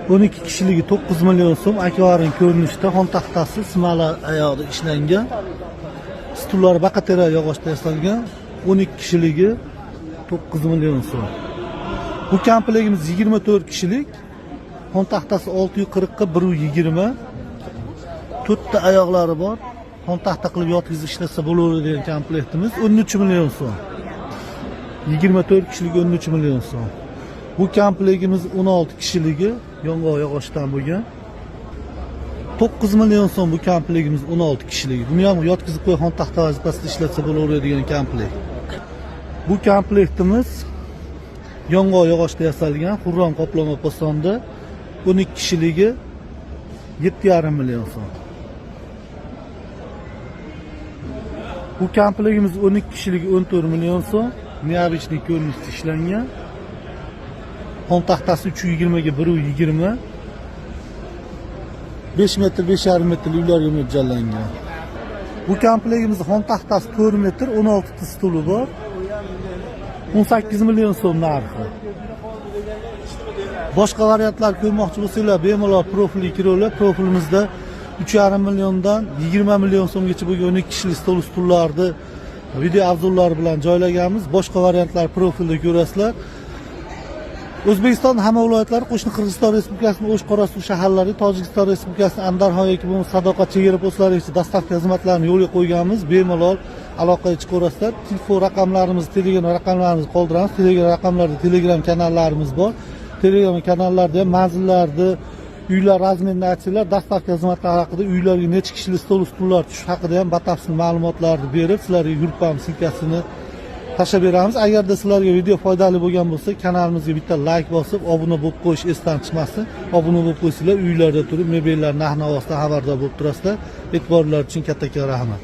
12 kishiligi 9 million so'm, akvarium ko'rinishida, xontaxtasi смола oyog'ida ishlangan. Stullari baqatera yog'ochda yasalgan. 12 kishiligi 9 million so'm. Bu komplektimiz 24 kishilik. Xontaxtasi 640 ga 1.20. To'rtta oyoqlari bor. Xontaxta qilib yotqizib ishlasa bo'laveradigan komplektimiz 13 million so'm. 24 kishilik 13 million so'm. Bu komplektimiz 16 kishiligi yong'oq yog'ochdan bo'lgan. 9 million so'm bu komplektimiz 16 kishiligi. Buni ham yotqizib qo'yib xontaxta vazifasida ishlatsa bo'laveradigan komplekt. Bu komplektimiz yong'oq yog'ochda yasalgan, xurram qoplama posonda, 12 kishiligi 7,5 million so'm. Bu komplektimiz 12 kishiligi 14 million so'm, необычный ko'rinishda ishlangan. Xontaxtasi 320 ga 1.20. 5 metr 5,5 metr uylarga mo'ljallangan. Bu komplektimiz xontaxtasi 4 metr, 16 ta stuli bor. 18 million so'm narxi. Boshqa variantlar ko'rmoqchi bo'lsanglar, bemalol profilga kiringlar. Profilimizda 3,5 milliondan 20 million so'mgacha bo'lgan 12 kishilik stol stullarni video обзор lari bilan joylaganmiz. Boshqa variantlar profilda ko'rasizlar. O'zbekiston hamma viloyatlari, qo'shni Qirg'iziston Respublikasining O'sh, Qorasuv shaharlari, Tojikiston Respublikasining Andarxon yoki bo'lmasa Sadoqat chegara postlarigacha доставка xizmatlarini yo'lga qo'yganmiz. Bemalol aloqaga chiqaverasizlar. Telefon raqamlarimiz, Telegram raqamlarimizni qoldiramiz. Telegram raqamlarida Telegram kanallarimiz bor. Telegram kanallarda ham manzillarni, uylar размер ini aytsanglar, доставка xizmatlari haqida, uylarga necha kishilik stol stullar tushishi haqida ham batafsil ma'lumotlarni berib, sizlarga группа ссылка sini tashlab beramiz. Agarda sizlarga video foydali bo'lgan bo'lsa, kanalimizga bitta layk bosib, obuna bo'lib qo'yish esdan chiqmasin. Obuna bo'lib qo'ysanglar, uylarda turib mebellar narx navosidan xabardor bo'lib turasizlar. E'tiborlar uchun kattakon rahmat.